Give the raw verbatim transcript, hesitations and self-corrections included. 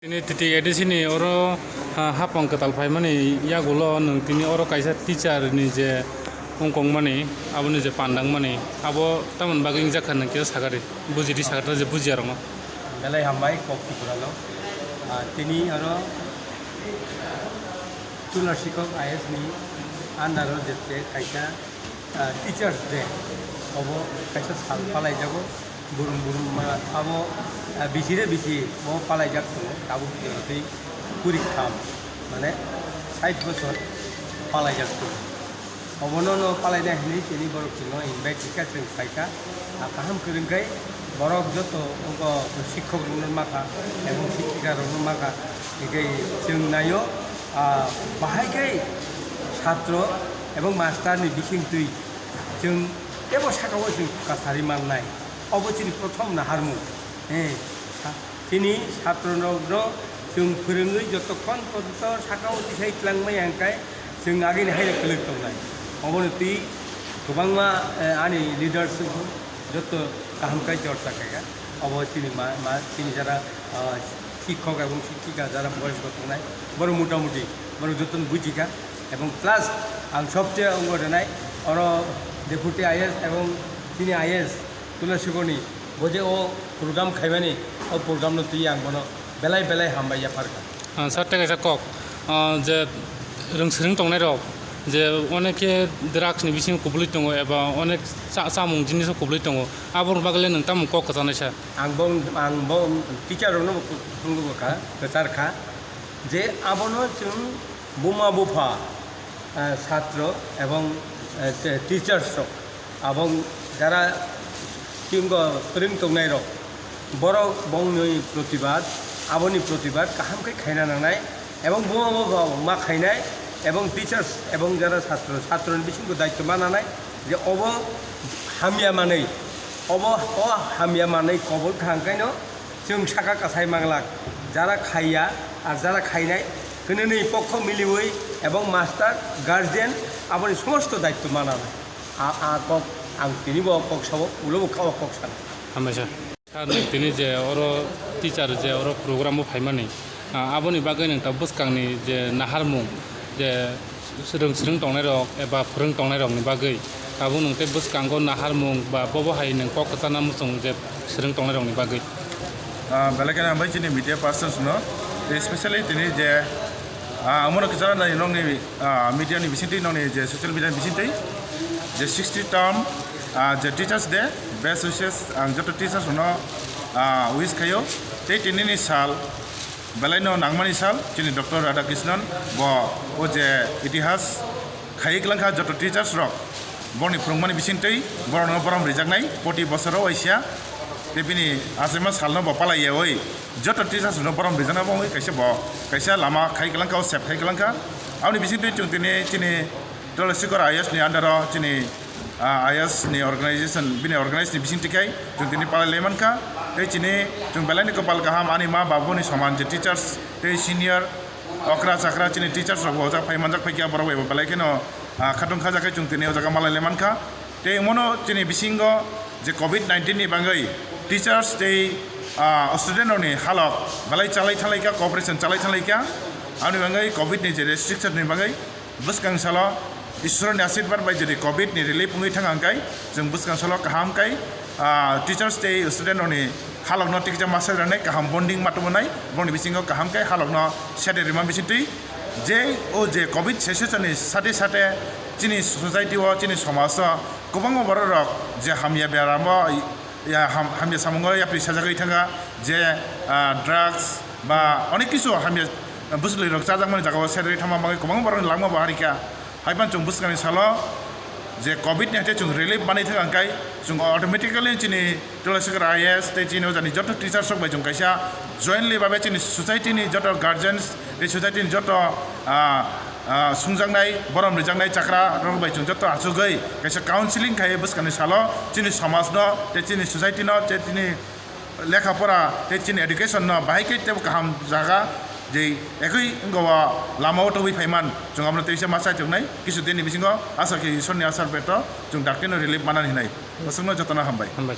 Tini T T A D C ni oro, ah, hapang kwtal phaimani yagulo nwng tini oro kaisa teacher ni je wngkong mani, aboni je pandang mani, abo tamoni bagwi wngjakha nwng kisa sakari, bujidi sakari je bujiya rokno. Belai hambai kok Tripura no. Ah, tini oro Tular Sikok I A S ni under o je kaisa, ah, Teachers Day, obo kaisa sal palaijago. Burum burum ma abo, ah, bisi re bisi bo palaijak tongo, tabuk twi kuri kham, mane, sait bosor palaijak tongo. Obono no palaina hinwi tini borok chwngno invite kha, chwng phaikha. Ah, kaham kwrwngkhe borok joto wngkha, sikhok rokno makha, ebong sikhika rokno makha, hinkhe chwng naio, ah, bahai khe satro ebong master ni bising twi chwng tebo saka o chwng kasari mannai. Obo chini prothom naharmung. Eh, sa-, chini satronokno chwng phwrwngwi jotokhon porjonto saka o tisai tlangmaya hwnkhe chwng agini haino kwlwk tongnai. Obono twi kwbangma, eh, ani leaders joto kaham khe chorcha khaikha. Obo chini ma, ma, chini jara, ah, sikhok ebong sikhika jara boyosgo tongnai, borok motamuti borok jotono bujikha. Ebong plus ang sobcheye wngwi rwnai oro Deputy I A S ebong chini I A S Tulasogoni bo je o program khaimani, o program no twi ang bono belai belai hambai yapharkha. Ah, sir, tei kaisa kok, ah, je rwng swrwng tongnai rok je onek khe drugs ni bisingo kubulwi tongo eba onek cha-, chamung jiniso kubulwi tongo, aboni bagwi le nwng tamo kok kwchanai sir? Ang bo, ang bo teacher rokno bo phunukgwi kha, kwchar kha je abono chwng buma bupha, ah, satro ebong, eh, te-, teachers rok, abong jara team go pring tongnai rok, borok bongni protibad, aboni protibad kaham khe khaina nangnai, ebong buma bupha ma khainai, ebong teachers ebong jara satro, satroni bisingo daityo ma nanai je obo hamya manwi, obo o hamya manwi kobol thang kaino, chwng saka kasai manglak, jara khaiya ar jara khainai, kwnwi pokho miliwi ebong master, guardian aboni somosto daityo mananai. A, a kok ang tini bo kok sao, ulo bo kha o kok sana. Hambai sir. Sir, nwng tini je oro teacher je oro program o phaimani, ah, aboni bagwi nwng ta bwskangni je naharmung je swrwng swrwng tongnai rok eba phwrwng tongnai rokni bagwi tabuk nwng tei bwskango naharmung ba bobo hai nwng kok kwchana muchung je swrwng tongnai rokni bagwi? Ah, belai kheno hambai chini media persons no, tei specially tini je, ah, omono kwchana nai nokni, ah, media ni bisingtwi, nokni je social media ni bisingtwi je sixty term, ah, je Teachers Day, best wishes ang joto teachers no, ah, wish khaio. Tei tini ni sal belai no nangmani sal, chini Doctor Radhakrishnan bo o je itihas khaiwi kwlangkha joto teachers rok, borokni phwrwngmani bisingtwi borokno borom rijaknai poti bosoro waisa, tei bini achaima salno bo palaiyawi joto teachers rokno borom rijakna bo wngwi kaisa bo kaisa lama khai kwlangkha, o sep khai kwlangkha. Aboni bisingtwi chwng tini chini Tolasikor I A S ni under o chini, ah, I A S ni organization, bini organize ni bisingtwi khai chwng tini palai lai mankha. Tei chini chwng belai ni kopal kaham, ani ma babuni soman je teachers tei senior okra chakra chini teachers rok bo o jaga phai manjak phaikha, borok bai bo belai kheno, ah, khatung khajakhe chwng tini o jaga malai le mankha. Tei omono chini bisingo je covid nineteen ni bagwi teachers tei, ah, student rokni halok belai chalai thanglaikha, cooperation chalai thanglaikha. Aboni bagwi covid ni je restriction ni bagwi bwskang salo Iswrani asirwad bai jodi covid ni relief wngwi thang hwnkhe, chwng bwskang salo kaham khe, ah, teachers tei student rokni halokno tikjak masa rwnai, kaham bonding ma tubunai, bongni bisingo kaham khe halokno sede rima bisingtwi je o je covid session ni sate sate chini society o, chini somaj o kwbangma borok rok je hamya beram o ya ham-, hamya samungo yapri sajagwi thangkha je, ah, drugs ba onek kisu hamya bwswlwi rok chajakmani jagao serwi thangma bagwi kwbangma borokni langma bo harikha. Haiphano chwng bwskangni salo je covid ni haikhe chwng relief manwi thangkha hwnkhe chwng automatically chini Tolasikar I A S tei chini ojani joto teachers rok bai chwng kaisa jointly babe chini society ni joto guardians tei society ni joto, ah, ah, sungjaknai, borom rijaknai chakra rok bai chwng joto achugwi kaisa counseling khai bwskangni salo chini somaj no tei chini society no tei chini lekha pora tei chini education no bahai khe teibo kaham jaga je ekoi wngkha o lama o tobwi phaiman chwng abono teisa ma chaichuknai kisu din ni bisingo asa khe Isor ni asar beto chwng dakti no relief manani hinwi. Aswkno jotono hambai. Hambai.